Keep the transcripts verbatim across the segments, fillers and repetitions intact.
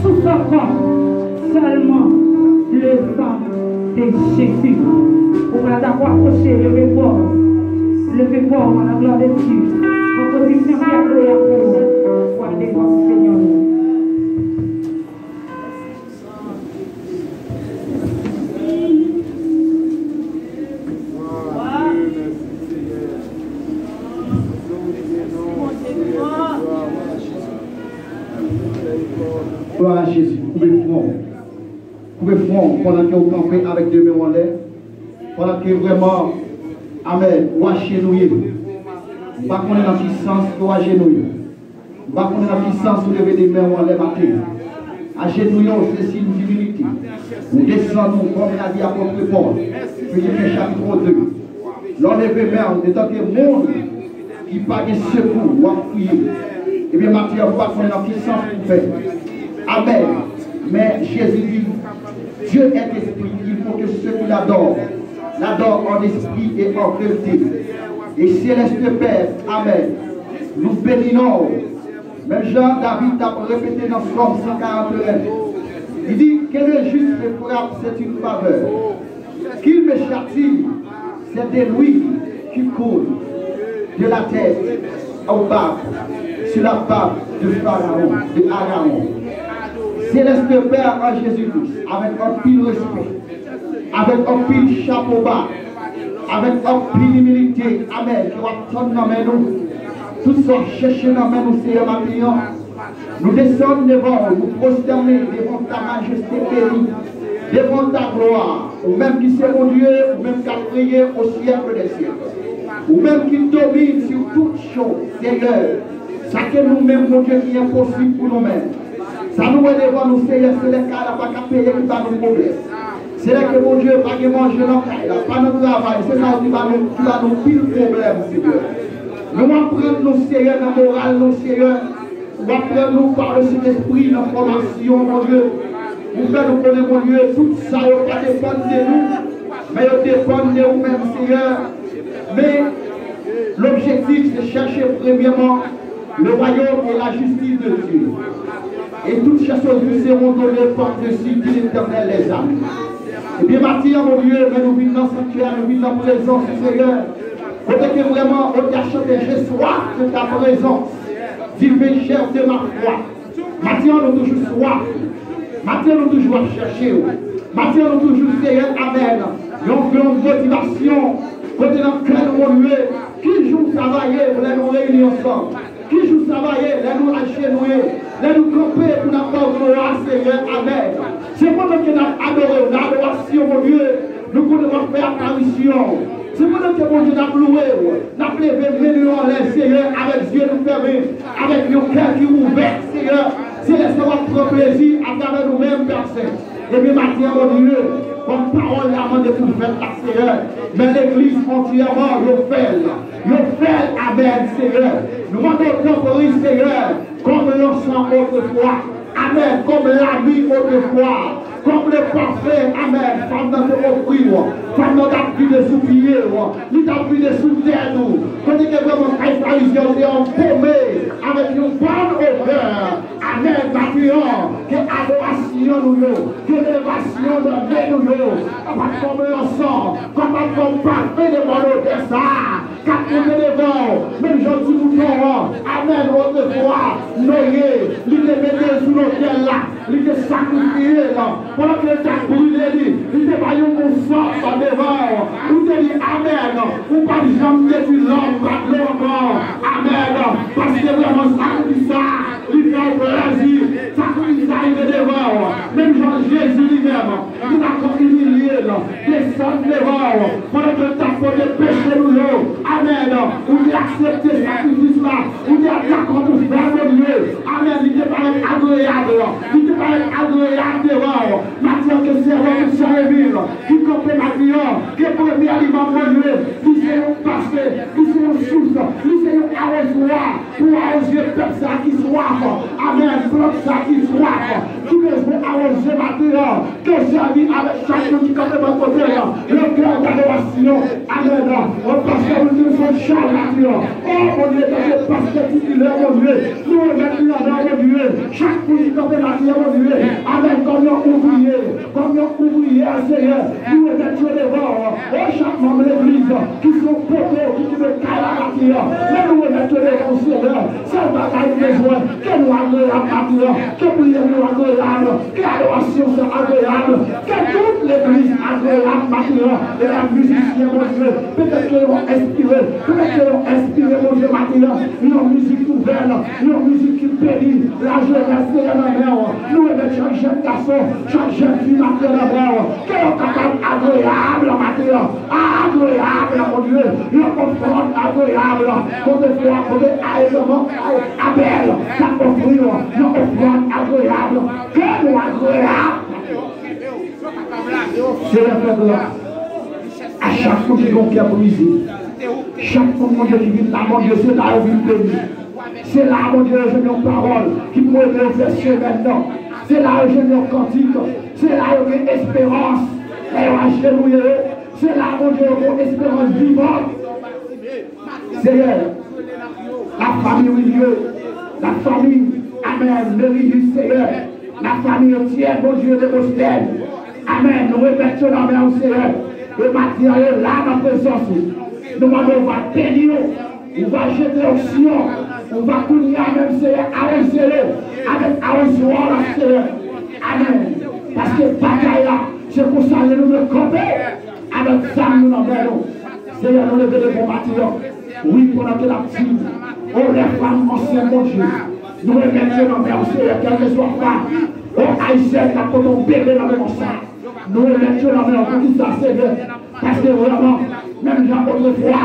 Souffre encore seulement le sang de Jésus. Ou pral ta pwapwoche, leve kò w. Leve kò w à la gloire de Dieu. Mwen pozisyon ki adorab pou ou. Pou adorasion Senyè nou. Glwa a Jezi. Koupe fwon w. Koupe fwon w pandan ke w kanpe avèk de men w anlè. Pandan ke vrèman, amèn, w ajenouye. M pa konnen nan ki sans ke w ajenouye. M pa konnen nan ki sans ou leve de men w anlè maten. Ajenouye w se siy dimilite. Ou desann ou kòm ladi apòt Pòl, Filipyen chapit de. Lè w leve men w, etanke moun ki pa gen sekou, w ap kriye. Ebyen, maten an, m pa konnen nan ki sans pou fè. Amèn. Men Jezi di, Dieu est esprit, il faut que ceux qui l'adorent l'adorent en esprit et en vérité. Et céleste Père, amèn. Nou beni non w. Menm jan David t ap repete nan Sòm san karant et un, li di, que le juste me frappe, c'est une faveur. Qu'il me châtie, c'est de l'huile qui coule de la tête au barbe, sur la barbe de Pharaon, de Aaron. Céleste Père en Jésus-Christ, avèk anpil respè, avèk anpil chapo ba, avèk anpil imilite, amèn, ke w ap tann nan men nou. Tout sa w ap chèche nan men nou, Seyè, maten an, nou desann devan w, nou pwostène devan ta majeste beni, devan ta glwa. Ou menm ki se Bondye, ou menm k ap reye au siècle des siècles. Ou menm ki domine sur toutes choses, Seyè. Sa ke nou menm, Bondye, ki enposib pou nou menm. Sa nou wè devan nou, Seyè, se lè kay la pa ka peye ki ba nou pwoblèm. Se lè ke Bondye pa gen manje nan kay la, pa nan travay, se sa ki ba nou, ki ba nou pil pwoblèm, Seyè. Nou aprann nou, Seyè, nan moral nou, Seyè. Ou aprann nou pa le Sentespri nan fòmasyon, Bondye. Ou fè nou konnen, Bondye, tout sa yo pa depann de nou, men yo depann de ou menm, Seyè. Men, lobjektif, se chèche premyèman le royaume et la justice de Dieu. Et toutes ces choses vous seront données par-dessus, dit l'Éternel des armées. Ebyen, maten an, Bondye, men nou vin nan sankyè, nou vin nan prezans ou, Seyè. Kote ke vrèman, ou te chante, j'ai soif de ta présence, divin chef de ma foi. Maten an, nou toujou swaf. Maten an, nou toujou ap chèche w. Maten an, nou toujou, Seyè, amèn, yon, yon motivasyon kote nan kè nou, Bondye, ki jou sa va ye lè nou reyini ansanm? Ki jou sa va ye lè nou ajenouye, lè nou kanpe pou n ap ba w glwa, Seyè, amèn? Se pandan ke n ap adore w nan adorasyon, Bondye, nou konnen w ap fè aparisyon. Se pandan ke, Bondye, n ap louwe w, n ap leve men nou yo anlè, Seyè, avèk zye nou fèmen, avèk yon kè ki ouvè, Seyè. Se lè sa w ap pran plezi atravè nou menm, Pè Sen. Ebyen, maten an, Bondye, kòm pawòl la mande pou fèt la, Seyè, men legliz antyèman, yo fè l. Yo fè l, amèn, Seyè. Nou mande w, tanpri, Seyè, kòm lansan otrefwa. Amèn. Kòm lavi otrefwa, kòm le pafen, amèn, fanm nan te ofri w, fanm nan t ap vide sou pye w, li t ap vide sou tèt ou. Kote ke vrèman kay Farizyen an te anpome avèk yon bòn odè. Amèn. Maten an, ke adorasyon nou yo, ke levasyon nan men nou yo, pa t kòm lansan, pa t kòm pafen de bòn odè sa a. K ap monte devan w, menm jan ti mouton an, amèn, otrefwa, Noye, li te mete l sou lotèl la, li te sakrifye l, pandan ke l t ap brile li, li te bay yon bon sant devan w. Ou te di, amèn, ou pa t janm detwi lòm pa dlo ankò, amèn, paske vrèman sakrifis sa a, li fè w plezi, sakrifis sa a rive devan w, menm jan Jezi li menm, li pa t imilye l, desann devan w, pandan ke l t ap pote peche nou yo. Amèn. Ou te aksepte sakrifis la. Ou te dakò pou fè Bondye. Amèn. Li te parèt agreyab. Li te parèt agreyab devan w. Maten an, ke sèvant Pierre Emile ki kanpe maten an, ke premye li ban Bondye, li se yon pase, li se yon sous, li se yon arezwa pou awoze pèp sa ki swaf. Amèn. Plant sa ki swaf, ki bezwen awoze maten an. Ke w sèvi avèk chak moun ki kanpe bò kote w. Le kè dadorasyon. Amèn. Ou pastè Wilkinson Charles maten an. O Bondye, tanke pastè titilè, Bondye, nou remèt li nan men w, Bondye. Chak moun ki kanpe maten an, Bondye, amèn, kòm yon ouvriye, kòm yon ouvriyè, Seyè, nou remèt yo devan w. O chak manm legliz ki se yon poto ki kenbe kay la maten an, men nou remèt yo devan w, Seyè. Sèl bagay nou bezwen, ke nou agreyab maten an, ke priyè nou agreyab, ke adorasyon sa agreyab, ke tout legliz agreyab maten an. E lè mizisyen, Bondye, petèt ke yo enspire, petèt ke yo enspire, Bondye, maten an, yon mizik nouvèl, yon mizik ki beni lajenès, Seyè, nan men w. Nou remèt chak jèn gason, chak jèn fi maten an nan men w. Ke yo kapab agreyab maten an, agreyab, Bondye, yon ofrann agreyab, kote fwa, kote Abèl t ap ofri yon ofrann agreyab. Ke nou agreyab. Seyè, fè gras a chak moun ki gen yon kè brize. Chak moun, Bondye, ki vin la, Bondye, se la yo vin beni. Se la, Bondye, yo jwenn yon pawòl ki pou ede yo fè semèn nan. Se la yo jwenn yon kantik. Se la yo gen esperans. Lè yo ajenouye yo, se la, Bondye, yo gen yon esperans vivan. Seyè, la famille Willier, la famille, amèn, Merius, Seyè, la famille Etienne, Bondye, Demostèn, amèn, nou remèt yo nan men w, Seyè. E maten an, yo la nan prezans ou. Nou mande w va beni yo, ou va jete onksyon, ou va kounye a menm, Seyè, awoze yo avèk awozwa la, Seyè. Amèn. Paske batay la, se konsa nou dwe kanpe avèk zam nou nan men nou. Seyè, nou leve devan w maten an. Wi, pandan ke l ap di, o, lè fanm ansent, Bondye, nou remèt yo nan men w, Seyè, kèlkeswa fanm, o, ayisyèn k ap pote yon bebe nan men konsa. Nou remèt yo nan men w. Poukisa, Seyè? Paske vrèman, menm jan otrefwa,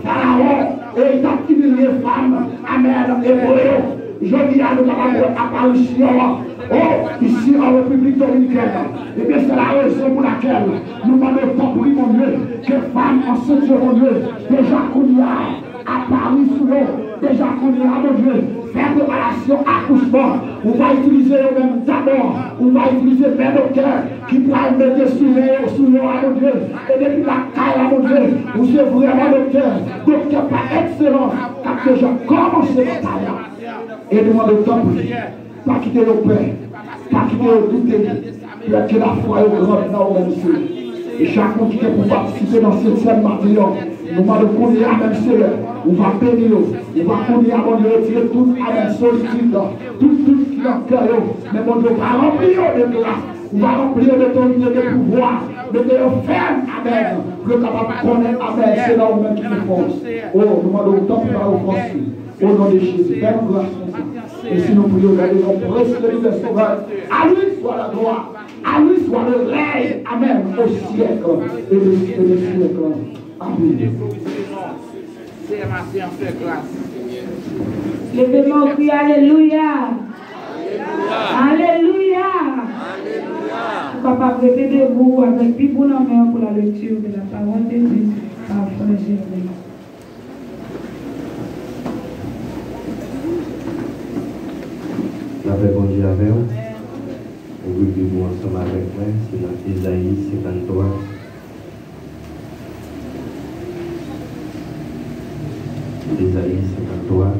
Farawon, e, li t ap imilye fanm, amèn, ebre yo. Jodi a, nou kapab wè aparisyon an, o, isi an Repiblik Dominikèn. Ebyen, se la rezon pou lakèl nou mande w, tanpri, Bondye, ke fanm ansent yo, Bondye, deja kounye a, apari sou yo, deja kounye a, Bondye, fè preparasyon akousman. Ou va itilize yo menm dabò, ou va itilize men doktè ki pral mete sou men yo, sou yo a, Bondye. E depi lakay la, Bondye, ou se vrèman doktè, doktè pa ekselans, k ap deja kòmanse batay la. E nou mande w, tanpri, pa kite yo pè, pa kite yo doute, pou ke lafwa yo gran nan ou menm, Seyè. E chak moun ki gen pou patisipe nan setyèm maten an, nou mande w kounye a menm, Seyè, ou va beni yo, ou va kounye a, Bondye, retire tout, amèn, solitid, tout dout ki nan kè yo. Men, Bondye, ou va ranpli yo de gras, ou va ranpli yo de otorite, de pouvwa, mete yo fèm, amèn, pou yo kapab konnen, amèn, se nan ou menm ki gen fòs. O, nou mande w, tanpri, ba yo fòs. O non de Jezi, fè nou gras konsa. E si nou priye w gade non presyè de Sovè, à lui soit la gloire, à lui soit le règne, amen, au siècle et des, et des siècles. Amen. Seyè, maten an, fè gras. Leve men w, kriye alelouya. Alelouya. Ou kapab rete debou avèk Bib ou nan men w pou la lecture de la parole de Dieu par Frère Gervais. Lapè Bondye avè w. Ouvri Bib ou ansanm avèk mwen, se nan Ezayi senkanntwa. Ezayi senkanntwa.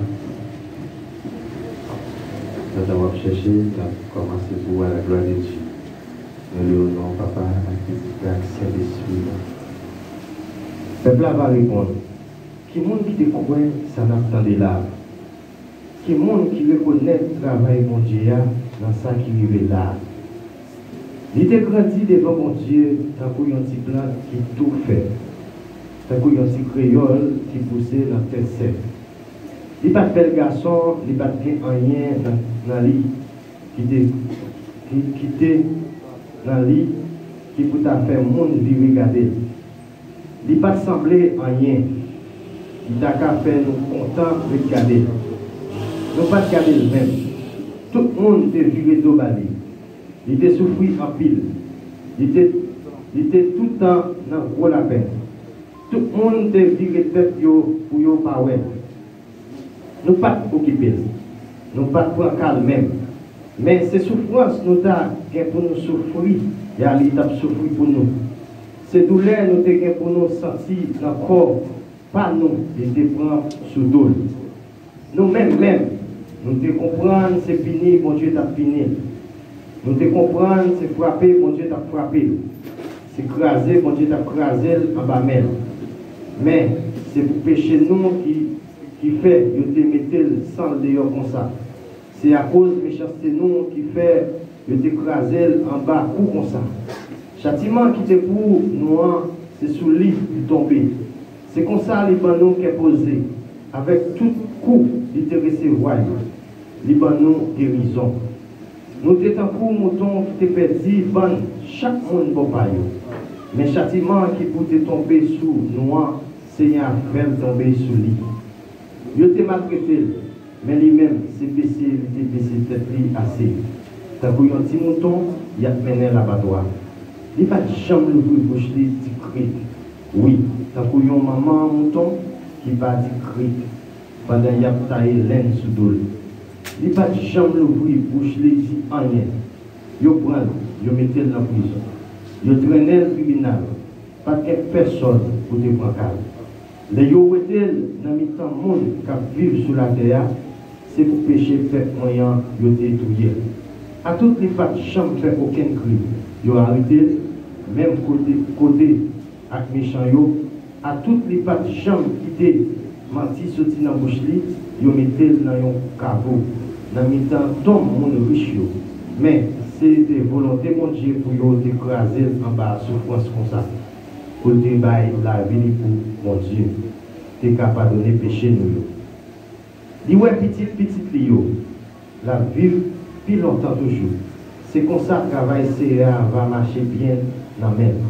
Pandan w ap chèche, n ap kòmanse pou à la gloire de Dieu. Nou louwe w non Papa ak Pitit la ak Sentespri la. Pèp la va reponn, ki moun ki te kwè sa n ap tande la a? Ki moun ki rekonèt travay Bondye a nan sa ki rive la a? Li te grandi devan Bondye tankou yon ti plant ki tou fèb, tankou yon ti kreyòl ki pouse nan tè sèk. Li pa t bèl gason, li pa t gen anyen nan, nan li ki te, ki, ki te nan li ki pou ta fè moun vire gade l. Li pa t sanble anyen ki ta ka fè nou kontan ret gade l. Nou pa t gade l menm. Tout moun te vire do ba li. Li te soufri anpil. Li te, li te toutan nan gwo lapenn. Tout moun te vire tèt yo pou yo pa wè l. Nou pa t okipe l. Nou pa t pran ka l menm. Men se soufrans nou ta gen pou nou soufri, ya li t ap soufri pou nou. Se doulè nou te gen pou nou santi nan kò pa nou, li te pran sou do l. Nou menm menm, Nou te konprann se pini Bondye t ap pini l. Nou te konprann se frape Bondye t ap frape l. Se kraze Bondye t ap kraze l anba men l. Men, se pou peche nou ki, ki fè yo te mete l san l deyò konsa. Se akoz mechanste nou ki fè yo te kraze l anba kou konsa. Chatiman ki te pou nou an, se sou li li tonbe. Se konsa li ban nou kè poze, avèk tout kou li te resevwa yo, li ban nou gerizon. Nou te tankou mouton ki te pèdi bann, chak moun bò pa yo. Men chatiman ki pou te tonbe sou nou an, Senyè a fè l tonbe sou li. Yo te maltrete l, men li menm, se bese li te bese tèt li ase. Tankou yon ti mouton, y ap mennen l abatwa. Li pa t janm louvri bouch li di krik. Wi, tankou yon manman mouton ki pa di krik pandan y ap taye lenn sou do l. Li pa t janm louvri bouch li di anyen. Yo pran l, yo mete l nan prizon. Yo trennen l tribinal. Pa t gen pèsonn pou te pran ka l. Lè yo wete l nan mitan moun k ap viv sou latè a, se pou peche pèp mwen an yo te touye l. Atout li pa t janm fè okenn krim, yo arete l, menm kote, kote ak mechan yo, atout li pa t janm kite manti soti nan bouch li, yo mete l nan yon kavo, nan mitan tonm moun rich yo. Men, se te volonte Bondye pou yo te kraze l anba soufrans konsa, pou l te bay lavi li pou Bondye te ka padone peche nou yo. Li wè pitit pitit li yo, l ap viv pi lontan toujou. Se konsa travay Seyè a va mache byen nan men l.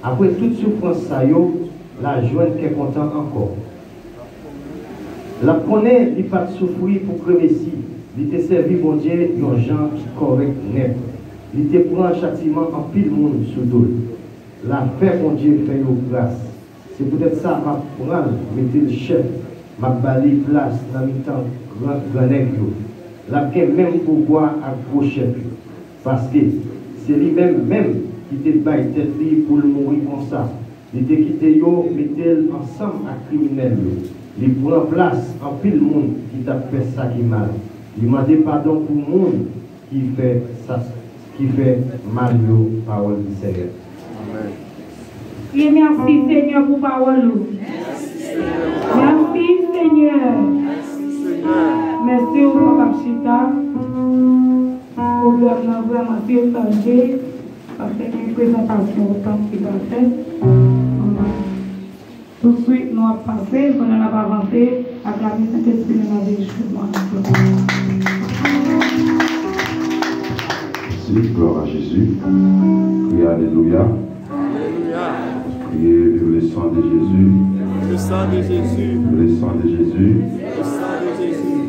Apre tout soufrans sa yo, l a jwenn kè kontan ankò. L ap konnen li pa t soufri pou kremesi, li te sèvi Bondye yon jan ki kòrèk nèt. Li te pran chatiman anpil moun sou do l. L a fè Bondye fè yo gras. Se poutèt sa m ap pran l, mete l chèf, m ap ba li plas nan mitan gran, gran nèg yo. L ap gen menm pouvwa ak gwo chèf yo. Paske se li menm menm ki te bay tèt li pou l mouri konsa. Li te kite yo mete l ansanm ak kriminèl yo. Li pran plas anpil moun ki t ap fè sa ki mal. Li mande padon pou moun ki fè sa, ki fè mal yo, pawòl di Seyè. Amèn. Kriye mèsi Senyè pou pawòl ou. Mèsi Senyè. Mèsi ou kapab chita. Pwogram nan vrèman te chanje. Paske gen prezantasyon otan ki pral fèt. Touswit nou ap pase, pandan n ap avanse, aklame Sentespri nou nan de jou mwen. Merci, gloire à Jésus. Criez Alléluia. Criez vive le sang de Jésus. Le sang de Jésus. Vive le sang de Jésus. Le sang de Jésus.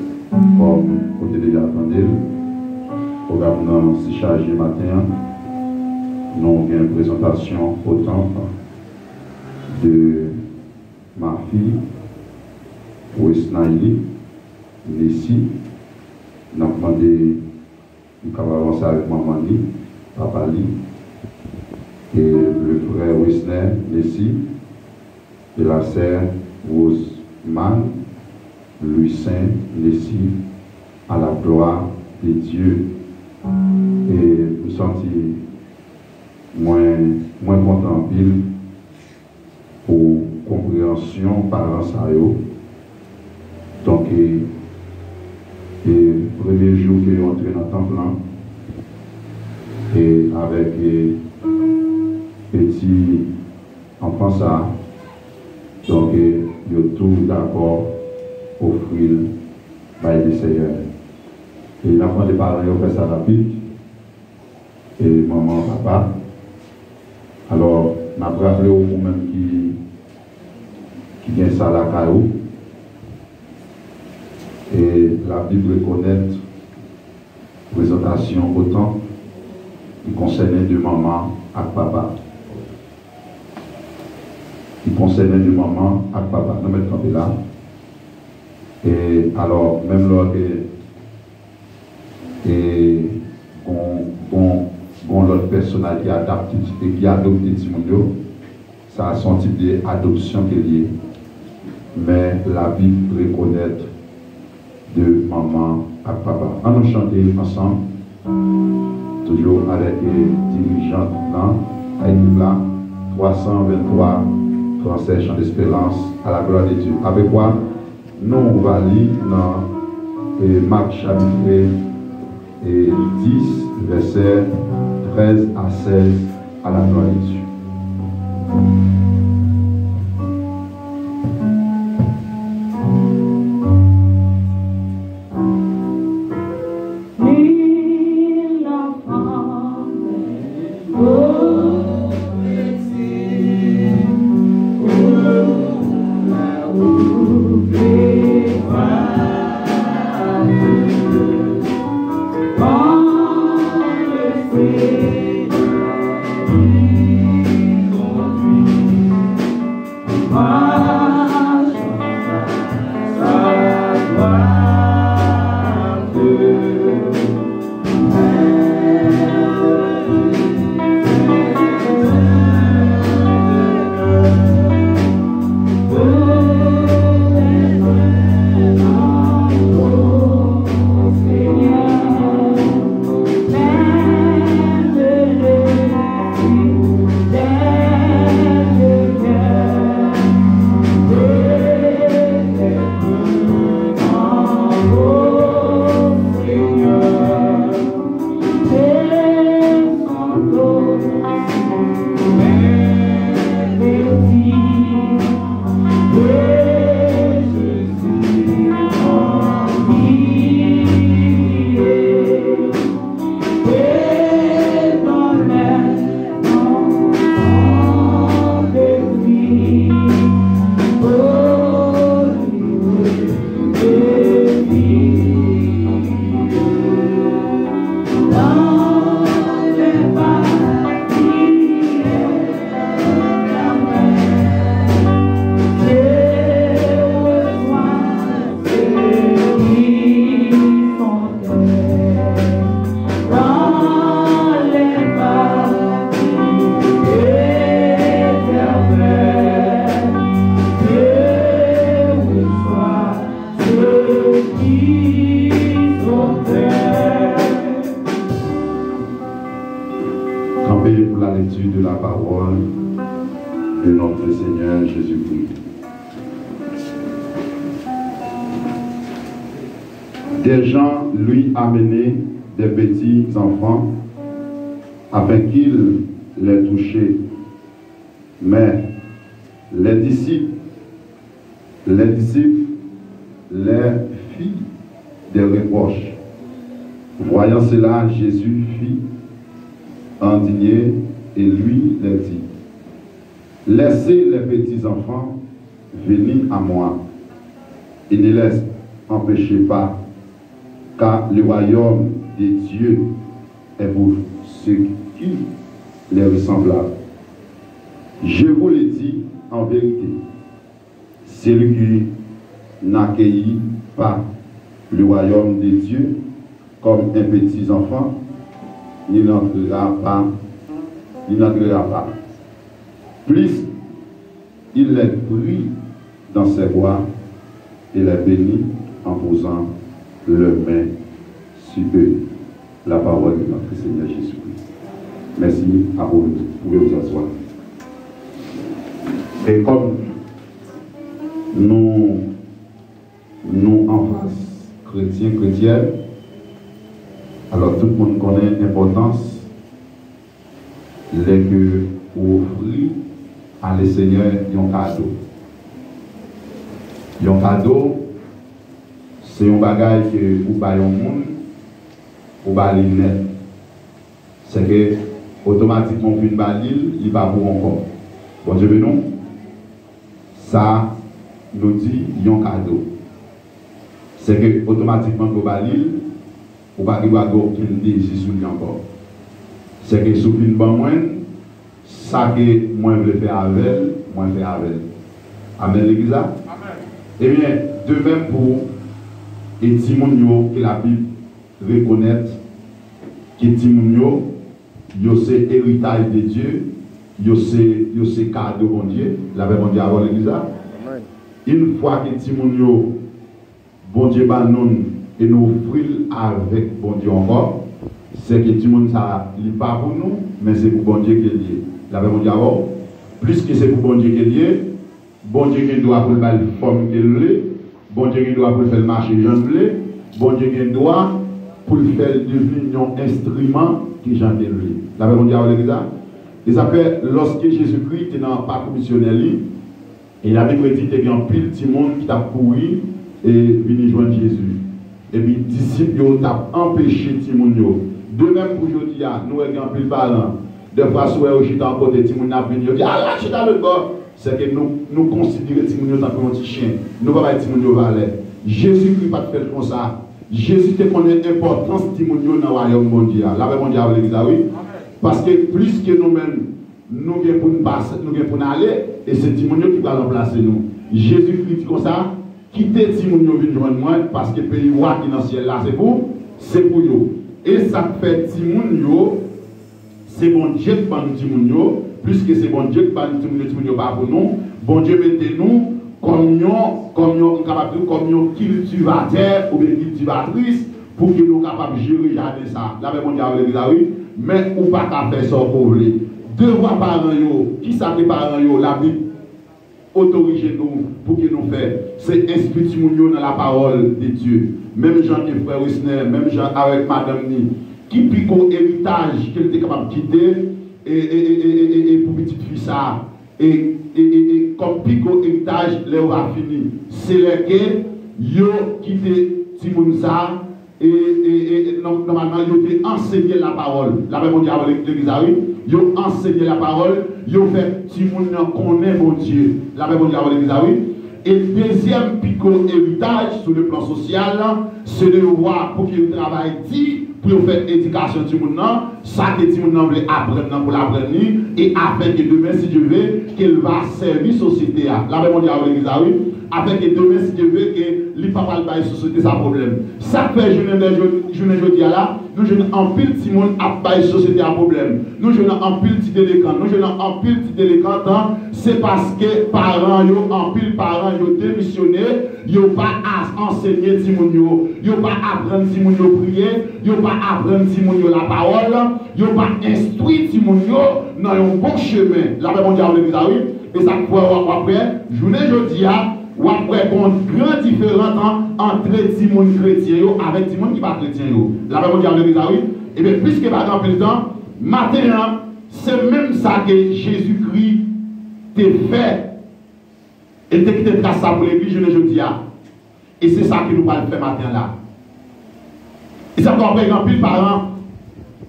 Kòm ou te deja tande l, pwogram nan se chaje maten an. Nou gen prezantasyon otan de Mafi, Wesnaye, Nesi, n ap mande li kapab avanse avèk manman li, papa li, e le frè Wesner Nesi, e la sè Rosemary Louissaint Nesi, à la gloire de Dieu. E m santi mwen, mwen kontan anpil pou konpreyansyon paran sa yo. Donk, e, e premye jou ke yo antre nan tanp lan, e avèk, e, peti anfan sa, donk, e, yo tou dakò ofri l bay Lesenyè. E n ap mande paran yo fè sa rapid. E manman, papa. Alò, n ap raple w, ou menm ki, ki gen sa lakay ou, e Labib rekonèt prezantasyon otan ki konsène de manman ak papa. Ki konsène de manman ak papa. Nou mèt kanpe la. E alò, menm lè w te e gon, gon, gon lòt pèsonaj ki adapte, e ki adopte timoun yo, sa a se yon tip de adopsyon ke l ye. Men Labib rekonèt de manman ak papa. An nou chante ansanm, toujou avèk, eh, dirijant nan legliz la, twa san venntwa, fransè, Chant d'Espérance, à la gloire de Dieu. Apre kwa, nou va li nan, eh, Mak chapit, eh, dis, vèsè trèz a sèz, à la gloire de Dieu. Kanpe pou la lecture de la parole de notre Seigneur Jésus-Christ. Des gens lui amenaient des petits enfants afin qu'il les touchât. Mais les disciples, les disciples leur firent des reproches. Voyant cela, Jésus fut indigné et lui leur dit, laissez les petits enfants venir à moi et ne les empêchez pas, car le royaume de Dieu est pour ceux qui leur ressemblent. Je vous le dis en vérité, celui qui n'accueillit pas le royaume de Dieu comme un petit enfant, il n'entrera pas, il n'entrera pas. Plus il les prit dans ses bras et les bénit en posant leurs mains sur eux. La parole de notre Seigneur Jésus-Christ. Merci à vous. Vous pouvez vous asseoir. E kòm nou, nou anfas kretyen, kretyèn, alò tout moun konnen enpòtans lè ke ou ofri a le Senyè yon kado. Yon kado, se yon bagay ke ou ba yon moun, ou ba li nèt. Se ke otomatikman ou fin ba li l, li pa pou ankò. Bondye beni w. Sa nou di yon kado. Se ke otomatikman ke w ba li l, ou pa gen dwa gen okenn dezi sou li ankò. Se ke si w fin ban mwen l, sa ke mwen vle fè avè l, mwen fè avè l. Amèn, legliz la? Amèn. Ebyen, de menm pou e timoun yo ke Labib rekonèt ke timoun yo, yo se eritaj de Dye, yo se, yo se kado Bondye, lapè Bondye avè w, legliz la. Amèn. Yon fwa ke timoun yo Bondye ba nou l e nou ofri l avèk Bondye ankò. Sèke timoun sa a, li pa pou nou, men se pou Bondye ke l ye. Lapè Bondye avè w. Pliske se pou Bondye ke l ye, Bondye gen dwa pou l ba l fòm ke l vle, Bondye gen dwa pou l fè l mache jan l vle, Bondye gen dwa pou l fè l devni yon enstriman ki jan ke l vle. Lapè Bondye avè w, legliz la. E sa fè, lòske Jezikri te nan pakou misyonè li, e Labib di te gen anpil timoun ki t ap kouri e vini jwenn Jezi. Epi disip yo t ap anpeche timoun yo. De menm pou jodi a, nou wè gen anpil paran. Dèfwa, si w wè yo chita yon kote, timoun nan ap vini, yo di, "Al, al chita lòtbò." Sèke nou, nou konsidere timoun yo tankou yon ti chen. Nou pa bay timoun yo valè. Jezikri pa t fè l konsa. Jezi te konnen enpòtans timoun yo nan wayòm Bondye a. Lapè Bondye avè w, legliz la, wi. Paske pliske nou menm, nou gen pou n pase, nou gen pou n ale, e se timoun yo ki pral ranplase nou. Jezikri di konsa, "Kite timoun yo vin jwenn mwen, paske peyi wa ki nan syèl la, se pou, se pou yo." E sa k fè timoun yo, se Bondye k ban nou timoun yo, pliske se Bondye k ban nou timoun yo, timoun yo pa pou nou, Bondye mete nou kòm yon, kòm yon, m kapab di, kòm yon kiltivatè oubyen kiltivatris, pou ke nou kapab jere jaden sa. Lapè Bondye avè w, legliz la, wi. Men ou pa ka fè sa w ko vle. Devwa paran yo, kisa ke paran yo, Labib otorize nou pou ke nou fè? Se enstwi timoun yo nan lapawòl de Dye. Menm jan ke frè Wesner, menm jan avèk madanm ni, ki pi gwo eritaj ke l te kapab kite e, e, e pou pitit fi sa a? E, e, e, e kòm pi gwo eritaj lè yo va fini, se lè ke yo kite timoun sa a, e, e, e, e, nò-, nòmalman, yo te ansenye lapawòl. Lapè Bondye avè w, legliz la, wi. Yo ansenye lapawòl, yo fè timoun nan konnen Bondye. Lapè Bondye avè w, legliz la, wi. E dezyèm pi gwo eritaj sou le plan sosyal, se devwa pou ke yo travay di, pou yo fè edikasyon timoun nan, sa ke timoun nan vle aprann nan pou l aprann li, e afin ke demen, si Dye vle, ke l va sèvi sosyete a. Lapè Bondye avè w, legliz la, wi. Afin ke demen, si Dye vle, ke li pa pral bay sosyete sa pwoblèm. Sa k fè jounen de jodi, jounen jodi a la, nou jwenn anpil timoun ap bay sosyete a pwoblèm. Nou jwenn anpil ti delekan, nou jwenn anpil ti delekan, se paske paran yo, anpil paran yo demisyone, yo pa a-, ansenye timoun yo, yo pa aprann timoun yo priye, yo pa aprann timoun yo lapawòl, yo pa enstwi timoun yo nan yon bon chemen. Lapè Bondye avè w, legliz la, wi. E sa k fè w ap, w ap wè, jounen jodi a, w ap wè gon gran diferans an, ant timoun kretyen yo avèk timoun ki pa kretyen yo. Lapè Bondye avè w, legliz la, wi. Ebyen, pliske pa gen anpil tan, maten an, se menm sa ke Jezikri te fè. E l te kite tras sa pou legliz jounen jodi a. E se sa ke nou pral fè maten an la. E sa fè w ap wè gen anpil paran,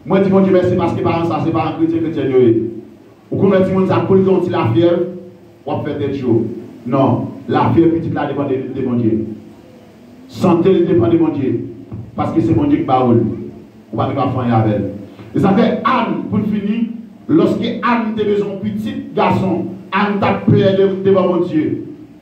mwen di Bondye mèsi paske paran sa se paran kretyen, kretyèn yo ye. Ou konn wè timoun sa kou l gen yon ti lafyèv, w ap fè tèt cho. Non, lafyèv pitit la depann de, de Bondye. Sante l depann de Bondye. Paske se Bondye ki ba w li. Ou pa gen dwa fè anyen avè l. E sa fè Ann, pou n fini, lòske Ann te bezwen yon pitit gason, Ann t ap plede devan Bondye.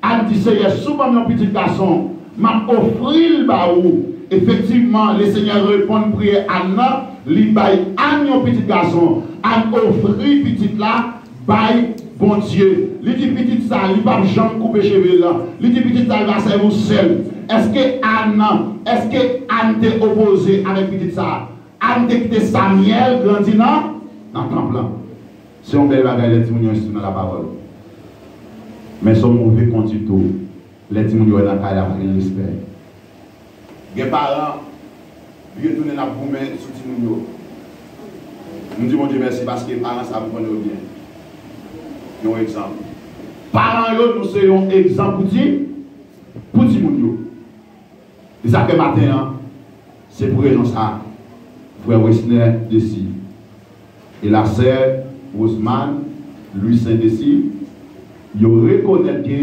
Ann di, Seyè, si w ban m yon pitit gason, m ap ofri l ba ou. Efektivman, Lesenyè reponn priyè Ann nan, li bay Ann yon pitit gason. Ann ofri pitit la bay Bondye. Li di pitit sa, li p ap janm koupe cheve l. Li di pitit sa, li va sèvi w sèl. Èske Ann, èske Ann te opoze avèk pitit sa? Ann te kite Samyèl grandi nan, nan tanp lan. Se yon bèl bagay lè timoun yo enstwi nan lapawòl. Men se yon move kondit tou lè timoun yo wè nan kay la pa gen respè. Gen paran, vire tounen n ap goumen sou timoun yo. M di Bondye mèsi paske paran sa m konnen yo byen. Yon egzanp. Paran yo, nou se yon egzanp pou ti, pou timoun yo. E sa fè maten an, se pou rezon sa, frè Wesner Desi e la sè Rosemary Louissaint Desi, yo rekonèt ke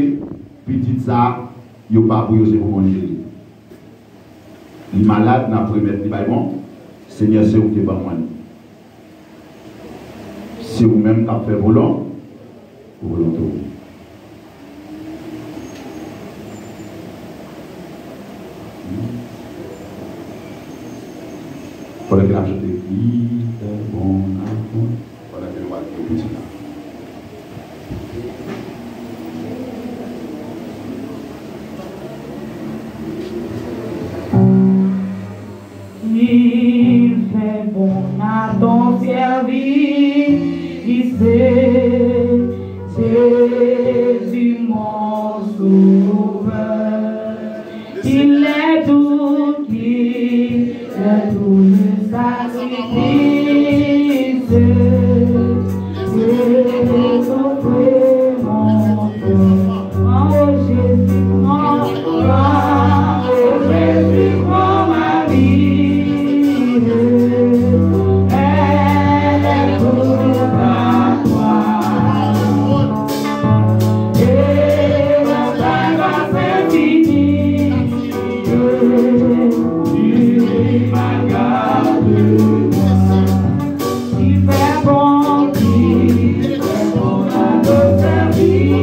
pitit sa, yo pa pou yo, se pou Bondye li. Li malad, n ap remèt li bay bon, Senyè, se ou ki ban mwen li. Se ou menm k ap fè volon, volonte w. Pandan ke n ap chante, Li fè bon nan mwen. Pandan ke nou pral priye pou ti la. À ton service, Jésus mon sauveur. Qu'il est doux, qu'il est doux le sacrifice que t'offre mon cœur. Prends, ô Jésus, prends, prends, ô Jésus, prends ma vie. Elle est toute à toi. Et la grâce infinie que tu m'accordes, qui fait bon, qui fait bon à ton service.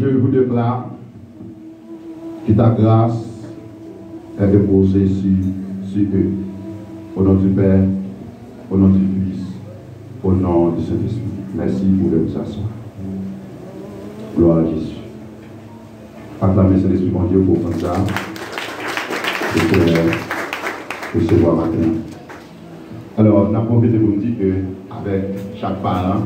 Je vous déclare que ta grâce est déposée sur, sur eux. Au nom du Père, au nom du Fils, au nom du Saint-Esprit. Merci, vous pouvez vous asseoir. Gloire à Jésus. Aklame Sentespri Bondye pou ofrann sa a. Pou Senyè resevwa maten an. Alò, n ap pwofite pou n di ke avèk chak paran,